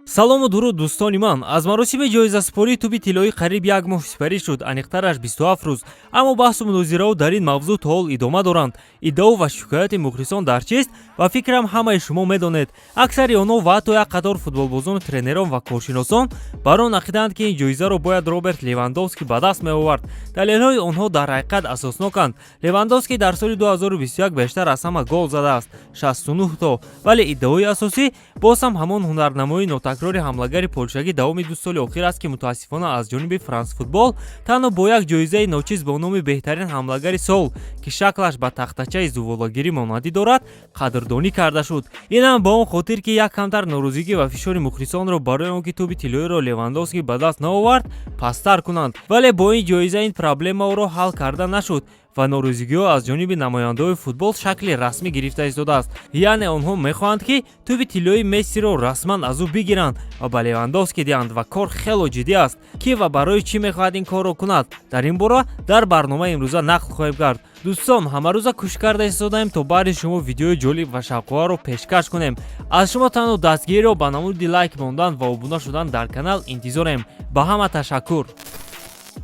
Салому дуруд, дӯстони ман. Аз маросими ҷоизасупории тӯби тиллоӣ қариб як моҳ сипарӣ шуд, аниқтараш 27 рӯз, аммо баҳсу мунозираҳо дар ин мавзӯъ то ҳол идома доранд. Иддао ва шикояти мухлисон дар чист? Ва фикрам, ҳамаи шумо медонед. Аксари онҳо ва ҳатто як қатор футболбозону тренерон ва коршиносон бар он ақидаанд, ки ин ҷоизаро бояд Роберт Левандовский ба даст меовард. Далелҳои онҳо дар ҳақиқат асосноканд. Левандовский дар соли 2021 бештар аз ҳама гол задааст, 69 то. Вале иддаои асосӣ боз ҳам ҳамон ҳунарнамоии нотакрори ҳамлагари полшагӣ давоми 2 соли охир аст, ки мутаассифона аз ҷониби Франс Футбол танҳо бо як ҷоизаи ночиз бо номи беҳтарин ҳамлагари сол, ки шаклаш ба тахтачаи зуволагирӣ монандӣ дорад, қадрдонӣ карда шуд. Ин ҳам ба он хотир, ки як камтар норозигӣ ва фишори мухлисонро барои он ки тӯби тиллоиро Левандовский ба даст наовард, пасттар кунанд. Вале бо ин ҷоиза ин проблемаро ҳал карда нашуд ва норозигиҳо аз ҷониби намояндаҳои футбол шакли расмӣ гирифта истодааст. Яъне онҳо мехоҳанд, ки тӯби тиллои Мессиро расман аз ӯ бигиранд ва ба Левандовский диҳанд. Ва кор хело ҷиддӣ аст. Кӣ ва барои чӣ мехоҳад ин корро кунад, дар ин бора дар барномаи имрӯза нақл хоҳем кард. Дӯстон, ҳамарӯза кӯшиш карда истодаем, то баъди шумо видеои ҷолиб ва шавқоварро пешкаш кунем. Аз шумо танҳо дастгириро ба намуди лайк мондан ва обуна шудан дар канал интизорем. Ба ҳама ташаккур.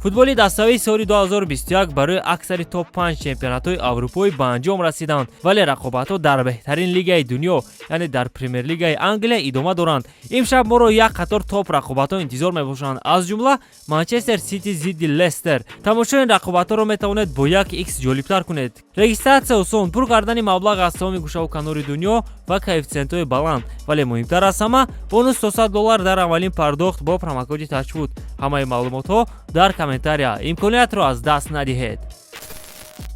Футболи даставии соли 2021 барои аксари топ 5 чемпионатҳои аврупоӣ ба анҷом расиданд, вале рақобатҳо дар беҳтарин лигаи дунё, яъне дар Премер-лигаи Англия, идома доранд. Имшаб моро як қатор топ рақобатҳо интизор мебошанд, аз ҷумла Манчестер Сити зидди Лестер. Тамошои ин рақобатҳоро метавонед бо як икс ҷолибтар кунед. Регистратсия осон, пур кардани маблағ аз тамоми гӯшаву канори дунё ва коэффитсиентҳои баланд, вале муҳимтар аз ҳама, бонус то 100 доллар дар аввалин пардохт бо промокоди Тачфуд. Ҳамаи маълумотҳо дар комментария. Имкониятро аз даст надиҳед.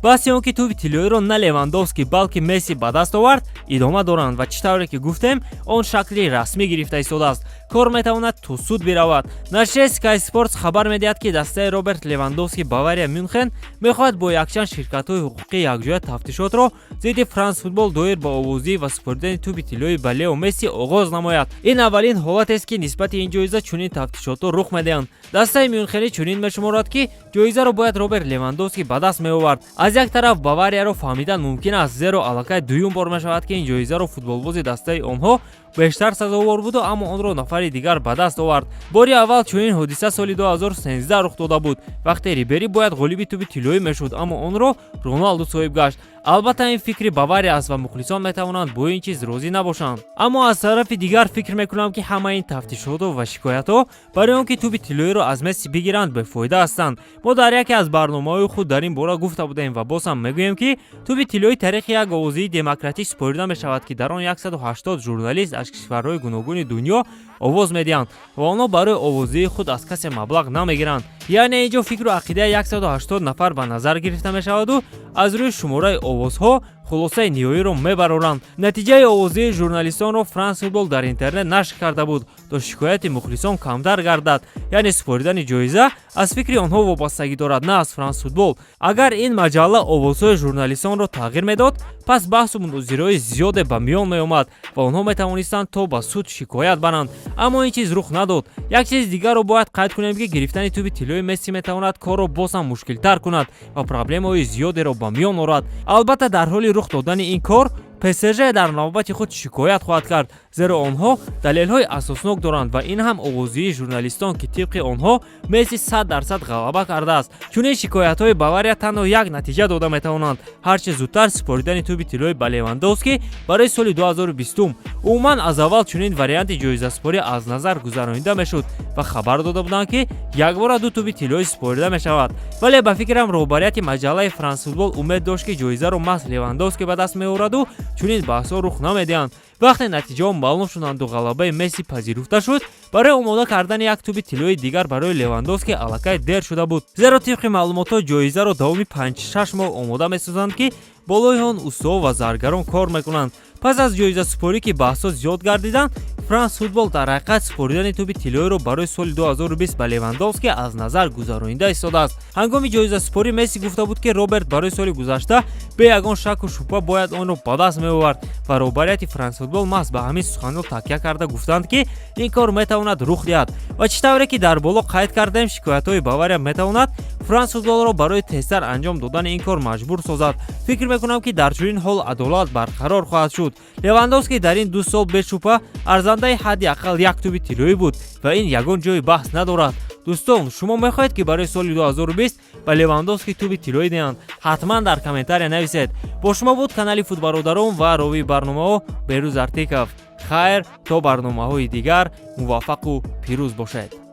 Баҳси он ки тӯби тиллоиро на Левандовский, балки Месси ба даст овард, идома доранд ва чӣ тавре ки гуфтем, он шакли расмӣ гирифта истодааст. Кор метавонад то суд биравад. Нашрияи Sky Sports хабар медиҳад, ки дастаи Роберт Левандовский, Бавария Мюнхен, мехоҳад бо якчанд ширкатҳои ҳуқуқӣ якҷоя тафтишотро зидди Франс Футбол доир ба овоздиҳӣ ва супоридани тӯби тиллоӣ ба Лео Месси оғоз намояд. Ин аввалин ҳолатест, ки нисбати ин ҷоиза чунин тафтишотҳо рух медиҳанд. Дастаи мюнхенӣ чунин мешуморад, ки ҷоизаро бояд Роберт Левандовский ба даст меовард. Аз як тараф, Баварияро фаҳмидан мумкин аст, зеро аллакай дуюм бор мешавад, ки ин ҷоизаро футболбози дастаи онҳо бештар сазовор буду, аммо онро нафари дигар ба даст овард. Бори аввал чунин ҳодиса соли 2013 рух дода буд, вақте Рибери бояд ғолиби тӯби тиллоӣ мешуд, аммо онро Роналду соҳиб гашт. Албатта, ин фикри Бавария аст ва мухлисон метавонанд бо ин чиз розӣ набошанд. Аммо аз тарафи дигар, фикр мекунам, ки ҳамаи ин тафтишотҳо ва шикоятҳо барои он ки тӯби тиллоиро аз Месси бигиранд, бефоида ҳастанд. Мо дар яке аз барномаҳои худ дар ин бора гуфта будем ва боз ҳам мегӯем, ки тӯби тиллоӣ тариқи як овоздиҳии демократӣ супорида мешавад, ки дар он 180 журналист аз кишварҳои гуногуни дунё овоз медиҳанд ва онҳо барои овоздиҳии худ аз касе маблағ намегиранд. Яъне ин ҷо фикру ақидаи 180 нафар ба назар гирифта мешаваду аз рӯи шумораи овозҳо хулосаи ниҳоиро мебароранд. Натиҷаи овоздиҳии журналистонро Франс Футбол дар интернет нашр карда буд, то шикояти мухлисон камтар гардад. Яъне супоридани ҷоиза аз фикри онҳо вобастагӣ дорад, на аз Франс Футбол. Агар ин маҷалла овозҳои журналистонро тағйир медод, пас баҳсу мунозираҳои зиёде ба миён меомад ва онҳо метавонистанд то ба суд шикоят баранд, аммо ин чиз рух надод. Як чизи дигарро бояд қайд кунем, ки гирифтани тӯби тиллои Месси метавонад корро боз ҳам мушкилтар кунад ва проблемаҳои зиёдеро ба миён орад. Албатта, дар ҳоли рух додани ин кор ПСЖ дар навбати худ шикоят хоҳад кард, зеро онҳо далелҳои асоснок доранд ва ин ҳам овоздиҳии журналистон, ки тибқи онҳо Месси 100% ғалаба кардааст. Чунин шикоятҳои Бавария танҳо як натиҷа дода метавонанд: ҳарчи зудтар супоридани тӯби тиллои ба Левандовский барои соли 2020. Умуман, аз аввал чунин варианти ҷоизасупорӣ аз назар гузаронида мешуд ва хабар дода буданд, ки якбора ду тӯби тиллоӣ супорида мешавад. Вале ба фикрам, роҳбарияти маҷаллаи Франсфутбол умед дошт, ки ҷоизаро маҳз Левандовский ба даст меораду чунин баҳсҳо рух намедиҳанд. Вақте натиҷаҳо маълум шуданду ғалабаи Месси пазируфта шуд, барои омода кардани як тӯби тиллои дигар барои Левандовский аллакай дер шуда буд, зеро тибқи маълумотҳо ҷоизаро давоми 5-6 моҳ омода месозанд, ки болои он устоҳо ва заргарон кор мекунанд. Пас аз ҷоизасупорӣ, ки баҳсҳо зиёд гардиданд, Франс Футбол дар ҳақиқат супоридани тӯби тиллоиро барои соли 2020 ба Левандовский аз назар гузаронида истодааст. Ҳангоми ҷоизасупорӣ Месси гуфта буд, ки Роберт барои соли гузашта бе ягон шаку шубҳа бояд онро ба даст меовард ва роҳбарияти Франс Футбол маҳз ба ҳамин суханро такя карда гуфтанд, ки ин кор метавонад рух диҳад. Ва чӣ тавре ки дар боло қайд кардем, шикоятҳои Бавария метавонад Франс Футболро барои тезтар анҷом додани ин кор маҷбур созад. Фикр мекунам, ки дар чунин ҳол адолат барқарор хоҳад шуд. Левандовский дар ин 2 сол бешубҳа арзандатарин бозикуни дастаи Барселона буд. Созандаи ҳадди ақал як тӯби тиллоӣ буд ва ин ягон ҷои баҳс надорад. Дӯстон, шумо мехоҳед, ки барои соли 2020 ба Левандовский тӯби тиллоӣ диҳанд? Ҳатман дар комментария нависед. Бо шумо буд канали Футбародарон ва ровии барномаҳо Берӯз Артиков. Хайр, то барномаҳои дигар муваффақу пирӯз бошед.